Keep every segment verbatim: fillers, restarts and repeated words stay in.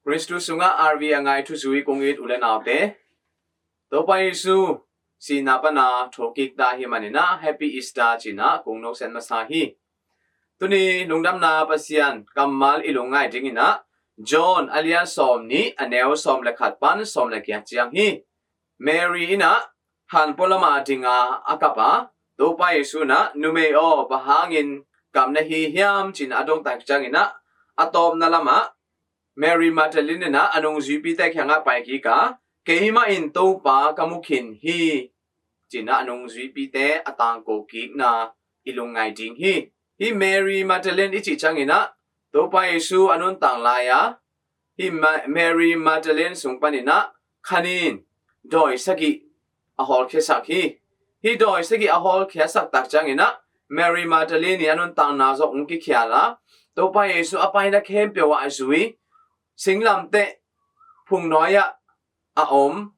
Khristu sungah R V a ngai thuzui kong it u le naute, Topa Jesu sihna pana thokik ta hi maninah Happy Easter cinah kong noksen masa hi. Tuni lungdamna Pasian kammal i lungngai dinginah John a lian sawm nih a neu sawm le khat pan sawm le giat ciang hi. Mary inah hanpua lamah dinga a kap a, Topa Jesu inah, "Numei aw, bang hangin kap na hi hiam?" cinah a dong tak cianginah a tawpna lamah Mary Magdalene inah a nungzuipite kiangah pai kik a, "Keimah in Topa ka mu khin hi," cinah a nungzuipite a tangko kikna i lungngai ding hi. Hi Mary Magdalene i cih cianginah Topa Jesu a nuntak lai a, hi Ma- Mary Magdalene sung paninah khanin dawi sagih a hawlkhiasak hi. Hi dawi sagih a hawlkhiasak tak cianginah Mary Magdalene i a nuntakna zong hong kikhial a, Topa Jesu a paina khempeuh ah a zui, singlamteh phungnuai ah a om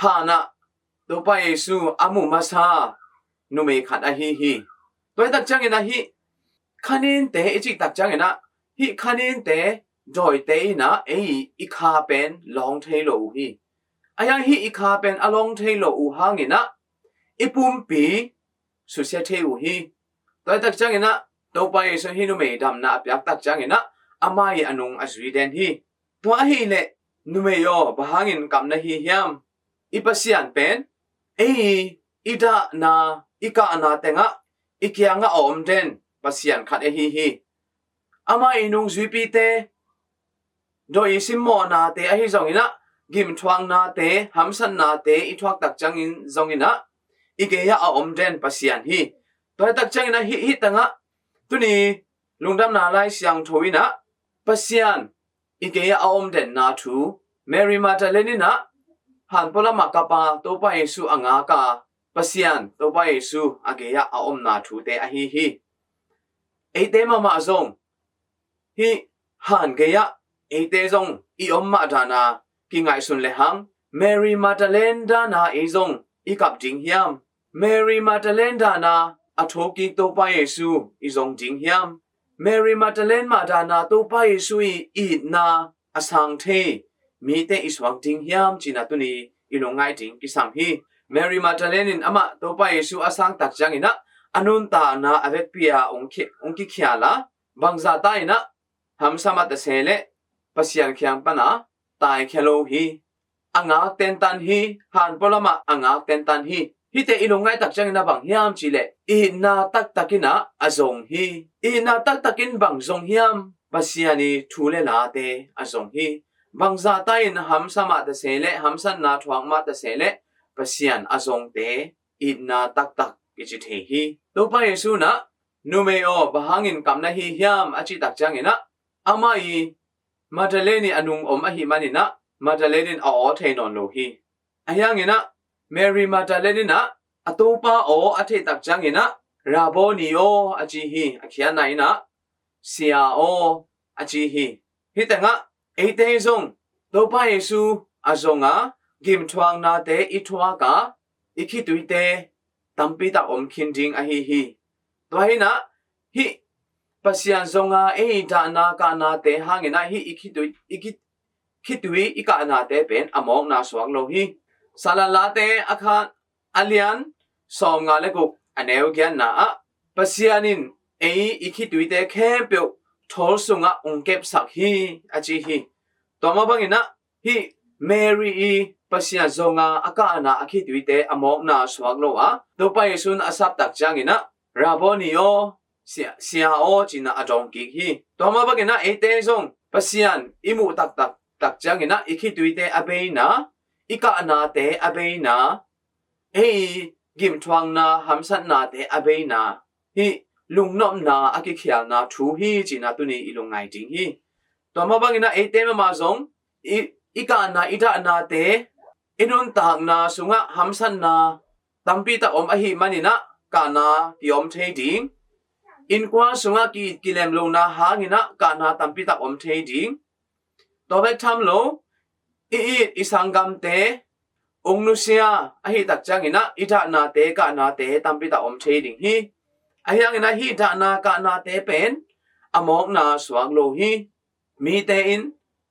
hanah Topa Jesu a mu masa numei khat ahi hi. Tua hi tak cianginah hi khaninte i cih tak cianginah hi khaninte dawite inah ei i kha pen lawng thei lo uh hi. A hiang hi i kha pen a lawng thei lo uh hanginah i pumpi susia thei uh hi. Tua hi tak cianginah Topa Jesu hi numei damna a piak tak cianginah amah i a nung a zui den hi. Tua ahileh, "Numei aw, bang hangin kap na hi hiam? I Pasian pen ei i dahna i kahna tengah i kiangah a om den Pasian khat ahi hi. Amah i nungzuipite dawi i simmawhnate ahi zonginah gimthuaknate, hamsatnate i thuak tak ciangin zonginah i gei-ah a om den Pasian hi." Tua hi tak cianginah hi, hi tangah tuni lungdamna Lai Siangtho inah Pasian i gei-ah a om denna thu, Mary Magdalene inah hanpua lamah kap a Topa Jesu a ngak a, Pasian Topa Jesu a gei-ah a omna thute ahi hi. Eite mahmah zong hi han gei-ah eite zong i om mah dana kingaihsun lehang Mary Magdalene dana ei zong i kap ding hiam? Mary Magdalene dana a thokik Topa Jesu i zong ding hiam? Mary Magdalene mah dana Topa Jesu i itna a sang thei mite i suak ding hiam cinah tuni i lungngai ding kisam hi. Mary Magdalene in amah Topa Jesu a sang tak cianginah a nuntakna a vekpi a hong khi- hong kikhial a, bangzah ta inah hamsa mah ta se leh Pasian kiang pana taikhia lo hi. A ngak tentan hi, hanpua lamah a ngak tentan hi. Hihte i lungngai tak ciangin a bang hiam cihleh, itna taktak inah a zong hi. Itna taktak in bang zong hiam? Pasian i thu le late a zong hi. Bangzah ta in hamsa mah ta se leh, hamsatna thuak mah ta se leh, Pasian a zongte itna taktak kici thei hi. Topa Jesu inah, "Numei aw, bang hangin kap na hi hiam?" a cih tak cianginah, amah i Magdalene i a nung om ahih maninah Magdalene in a aw thei nawn lo hi. Ahi hanginah Mary Magdalene inah a Topa aw a theih tak cianginah, "Rabboni aw," a ci hi. A khiatna inah, "Sia aw," a ci hi. Hih tengah eite zong Topa Jesu a zong a, gimthuaknate i thuak a, i khituite tampi tak om khin ding ahi hi. Tua hinah hih Pasian zong a ei i dahna kahnate hanginah hih i khitui, i khi- khitui i kahnate pen a mawkna suak lo hi. Salalate a khan a lian sawmnga le guk a neu giatna ah, "Pasian in ei i khituite khempeuh thawl sungah hong kepsak hi," a ci hi. Tua mah banginah hih Mary i Pasian zong a a kahna a khituite a mawkna suak lo a, Topa Jesu in a sap tak cianginah, "Rabboni aw, Sia, Sia aw," cinah a dawng kik hi. Tua mah banginah eite zong Pasian i muh taktak tak cianginah i khituite a beina, i kahnate a beina, ei i gimthuakna hamsatnate a beina, hih lungnopna a kikhialna thu hi cinah tuni i lungngai ding hi. Tua mah banginah eite mahmah zong i, i kahna i dahnate, i nuntakna sungah hamsatna tampi tak om ahih maninah kahna ki-om thei ding. Innkuan sungah ki-it kilem lohna hanginah kahna tampi tak om thei ding. Tua bek tham lo, i it i sanggamte hong nusia ahih tak cianginah i dahnate kahnate tampi tak om thei ding hi. Ahi hanginah hih dahna kahnate pen a mawkna suak lo hi. Mite in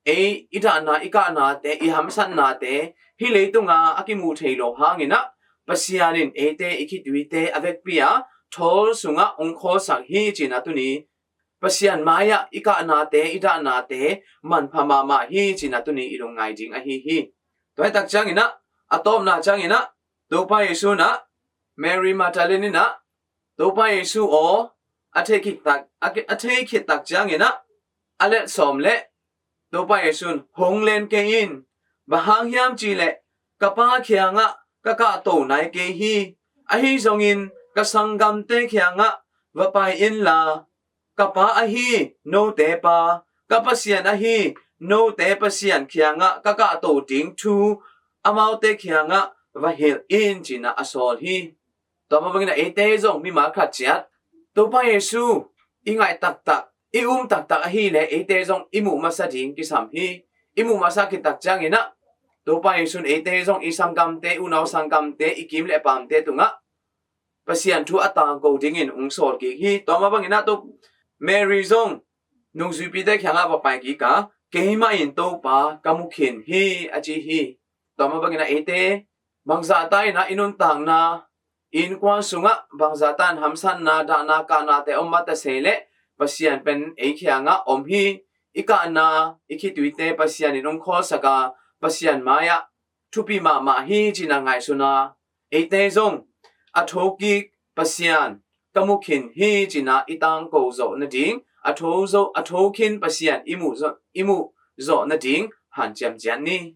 ei i dahna, i kahnate, i hamsatnate hih leitunga a kimuh thei lo hangin ah Pasian in eite i khituite a vekpi a thawl sungah ong khawlsak hi cih na tuni Pasian mai-ah i kahnate, i dahnate manpha mahmah hi cih na tuni i lungngai ding ahi hi. Tua hi tak ciangin ah, a tawpna ciangin ah, Topa Jesu in ah Mary Magdalene in ah Topa Jesu aw a thei khit tak, a, a thei khit tak ciangin ah a let sawm leh Topa Jesu in hong len kei in, bang hang hiam cih leh ka Pa kiangah ka kahto nai kei hi. Ahi zongin ka sanggamte kiangah va pai inla, ka Pa ahi note Pa, ka Pasian ahi note Pasian kiangah ka kahto ding thu amaute kiangah va hilh in cih na a sawl hi. Tua mah bangin ah eite zong mimal khat ciat Topa Jesu i ngaih taktak, i um taktak ahih leh eite zong i muh masa ding kisam hi. I muh masa khit tak ciangin ah Topa Jesu in eite zong i sanggamte, unau sanggamte, i kim le paamte tungah Pasian thu a tangko dingin ong sawl kik hi. Tua mah bangin ah Topa Mary zong nungzuipite kiangah va pai kik a, keimah in Topa ka mu khin hi a ci hi. Tua mah bangin ah eite bangzahta in ah i nuntakna, i innkuan sungah bangzahta in hamsatna, dahna, kahnate om mah ta se leh Pasian pen ei kiangah om hi. I kahna, i khituite Pasian in ong khawlsak a, Pasian mai-ah thupi mahmah hi cih na ngaihsun a, eite zong a thokik Pasian ka mu khin hi cih na i tangko zawh nading, a tho zawh, a thokhin Pasian i muh zawh, i muh zawh nading hanciam ciat ni.